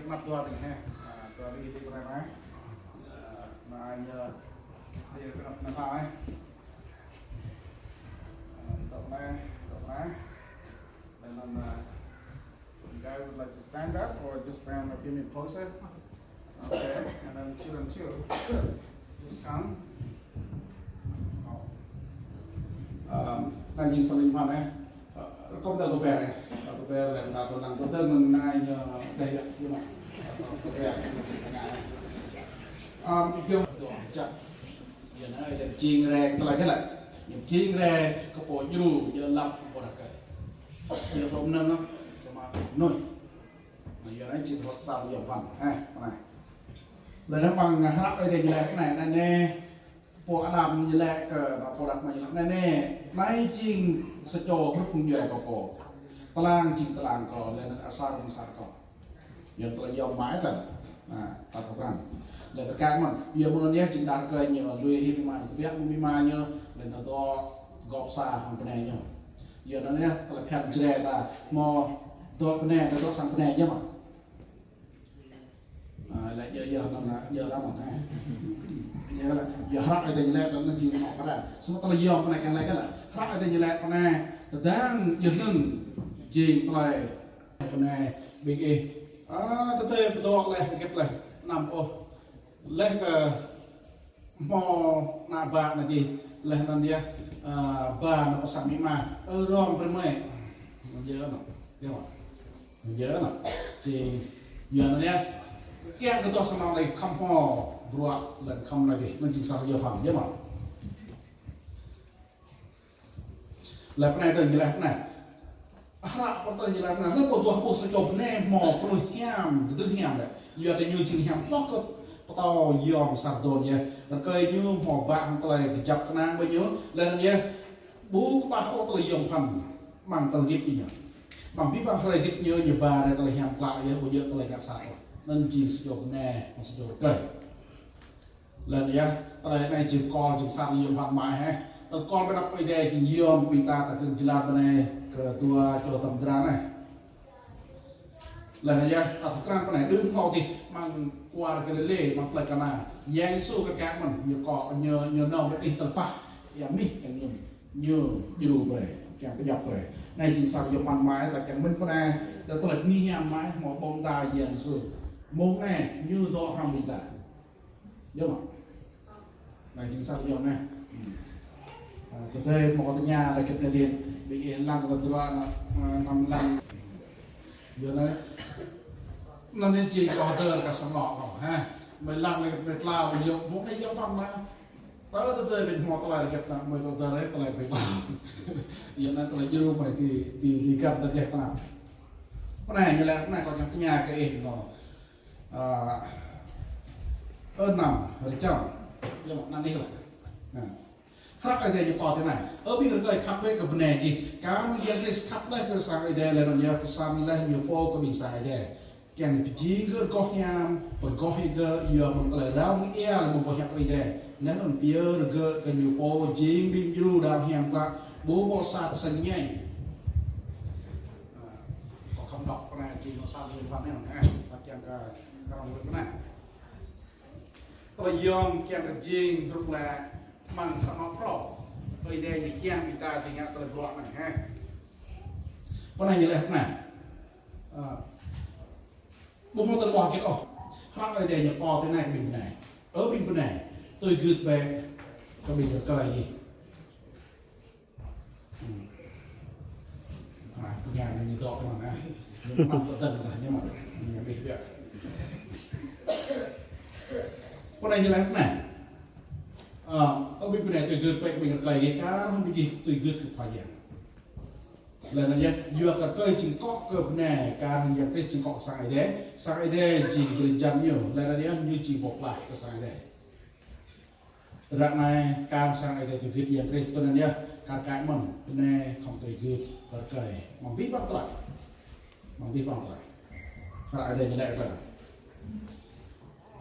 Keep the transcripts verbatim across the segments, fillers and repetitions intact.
Anăp dua ƀing he. À, dua ƀing đi pơ anai. À, anai ñu đi kơ anăp anai. À, dŏ anai, dŏ anai. And then, uh, you guys would like to stand up or just stand a few minutes closer? Okay, and then two and two. Just come. Ờ, anai jing sang ling phan eh. Ờ, rơkâo ta kơ ƀing eh. Ta kơ ƀing eh, ta kơ năng kơ tơ̆ng năng anai ñu teh yă, yă mă. Kơ ƀing eh, anai. Ăm, yua anŭn, yua anŭn. Yua anŭn, yua jing rai kơ tơlơi kơ lĕ. Yua jing rai kơ pô djru, yua lăp kơ pô đah kơ. Yua hlŏm năng, samơ̆ anŭn. Yua anŭn jing hlŏm sang yua phan. Eh, anai. Lĕ anŭn ƀing hră Ơi Adai ñu laĭ anai, anai nê. Pô Adam ñu laĭ kơ, pô Adam ñu laĭ, anai nê, anai jing sa čô hrup phung djuai kơ pô. Tơlang jing tơlang kâo, lĕ anŭn asar jing asar kâo. Yua tơlơi yom mă tơ̆n. Anai, ta thâo krăn. Lĕ kơ kang mơ̆n, yua mơ̆n anai jing đah rơkơi ñu, lui hĭ amĭ ama, kơbiă amĭ ama ñu, lĕ anŭn dŏ gŏp sa hăng bơnai ñu. Yua anŭn yơh, tơlơi phiăn Jrai ta, hmâo dŏ bơnai, dŏ sang bơnai ñu mơ̆n. À, lĕ yua, yua anŭn, yua ta mơ̆n, eh. Yua lĕ, yua hră Ơi Adai ñu laĭ, anŭn jing mơ̆ pơđar. Samơ̆ tơlơi yom pơ anai kiăng laĭ kơ lĕ. Hră Ơi Adai ñu laĭ pơ anai, tơdang yua anŭn jing tơlơi pơ anai ƀing ih. À, tơdơi pơdŏ leh, hơget leh, anăm ôh. Leh kơ hmâo ană bă anai dih, leh anŭn yơh, à, ba anŭn pơsat amĭ ama, ơ, rong brơi mơi. Anŭn yơh anŭn, yơh mă. Anŭn yơh anŭn. Jing, yua anŭn yơh. Kiăng kơ tơlơi samơ̆ anai khŏm hmâo bruă lĕ khŏm anai dih, anŭn jing sa yua phan, yơh mă. Lĕ pơ anai tơ̆ ñu laĭ pơ anai. Hră pơtô ñu laĭ pơ anai. Lĕ pô dŏ ƀuh sa čô bơnai hmâo pơnuih hiam, kơdơ̆ng hiam lĕ. Yua kơ ñu jing hiam hloh kơ pơtâo yom sardôn yơh. Rơkơi ñu hmâo bă hăng tơlơi kơjăp kơnang ƀơi ñu. Lĕ anŭn yơh. Ƀu kơƀah ôh tơlơi yom phan. Mơ̆ng tơlơi git ñu. Mơ̆ng abih bang tơlơi git ñu, ñu ba rai tơlơi hiam klă yơh, ƀu djơ̆ tơlơi ngă sat ôh. Anŭn jing sa čô bơnai, hmâo sa čô rơkơi. Lĕ anŭn yơh, tơlơi anai jing kol, jing sang yom phan mă eh. Tơlơi kol ƀơi anăp Ơi Adai jing yom ƀing ta ta kơ̆ng jơlan pơ anai kơ dua čô tơm dra anai. Lĕ anŭn yơh, ta thâo krăn pơ anai đưm hlâo dih, amăng kwar Galilê, amăng plơi Kana. Yang Yêsu kar kaĭ mơ̆n, ñu kŏ, ñu, ñu nao ƀơi anih tơlpah, ia mih kiăng mơñum, ñu djru brơi, kiăng pơdjŏp brơi. Anai jing sang yom phan mă eh, ta kiăng mĭn pơ anai, lĕ tơlơi bơni hiam mă eh, hmâo ƀơ̆ng đa Yang Yêsu. Mông anai, ñu dŏ hrŏm ƀing ta. Yơh mă. Anai jing sang yom anai. Hmm. À, tơdơi hmâo tơña lĕ kơ tơdơi, ƀing ih lăng kơ tơdruă anŭn, à, anăm lăng. Yua anai. Anŭn anai jing kơ tơdơi kơ sang anŏ kâo, ha. Mơi lăng lĕ kơ tơdơi klao, yơh, mông anai yom phan mă. Tơl tơdơi ƀing hmâo tơlơi lĕ kơ tơdơi, mơi tơdơi lĕ tơlơi ƀing klao. Yua anai tơlơi djru mơi ti, ti, ti găn tơdơi tơnap. Pơ anai ñu laĭ, pơ anai kâo kiăng tơña kơ ih anŭn. À, ơ năm, rơčăm. Yơh mă, anŭn anai lĕ. Anai. Hră Ơi Adai ñu pơtô tui anai. Ơ ƀing rơkơi khăp bĕ kơ bơnai gih. Kar hăng Yang Krist khăp laih kơ sang Ơi Adai, lĕ anŭn yơh pơsăn laih ñu pô kơ ƀing sang Ơi Adai. Kiăng pơjing gơ̆ rơgoh hiam, pơrơgoh gơ̆ yua mơ̆ng tơlơi rao mơ̆ng ia lĕ mơ̆ng boh hiăp Ơi Adai. Laih anŭn pơyơr gơ̆ kơ ñu pô jing ƀing djru đaŏ hiam klă, ƀu hmâo sat sơñai. À, kâo khŏm đŏk pơ anai jing mơ̆ng sang yom phan anai, à, kiăng kơ, kơ rong rơ̆k pơ anai. Tơlơi yom kiăng kơ jing hrup lĕ amăng sang anŏ phrâo. Ơi Adai ñu kiăng ƀing ta či ngă tơlơi bruă anai, ha. Pơ anai ñu laĭ pơ anai. À, ƀu hmâo tơlơi ƀuah hơget ôh. Hră Ơi Adai ñu pơtô tui anai kơ ƀing bơnai. Ơ ƀing bơnai, tui gưt bĕ kơ ƀing rơkơi gih. Hmm. À, pơnga anai ñu dŏ kơ mơ̆n, ah. Ñu pơnăm tơdang tah ñu mơ̆n. Ñu ƀiă ƀiă. Pơ anai ñu laĭ pơ anai. Ờ, ơ ƀing bơnai tui gưt bĕ kơ ƀing rơkơi gih, kar hăng ƀing gih tui gưt kơ Khua Yang. Lĕ anŭn yơh, yua kơ rơkơi jing akŏ kơ bơnai, kar hăng Yang Krist jing akŏ kơ sang Ơi Adai. Sang Ơi Adai jing drơi jan ñu, lĕ anŭn yơh, ñu jing boh plah kơ sang Ơi Adai. Ră anai kar sang Ơi Adai tui gưt Yang Krist tui anŭn yơh, kar kaĭ mơ̆n, bơnai khŏm tui gưt rơkơi. Mơ̆ng abih bang tơlơi. Mơ̆ng abih bang tơlơi. Hră Ơi Adai ñu laĭ tui.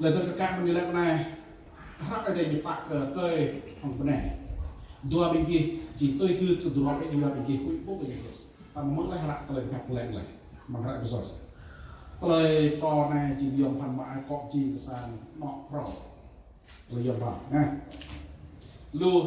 Lĕ tui kar kaĭ mơ̆n ñu laĭ pơ anai. Hră Ơi Adai ñu pơtă kơ rơkơi hăng bơnai. Dua ƀing gih, jing tui gưt kơ dua ƀing, dua ƀing gih, kuih pŭ kơ Yang Krist. Ta mơ̆ng laih hră tơlơi ngă pơleng laih. Mơ̆ng hră Êphêsô. Tơlơi pơtô anai jing yom pơphan mă akŏ jing kơ sang anŏ phrâo. Tơlơi yom pơphan, neh. Lu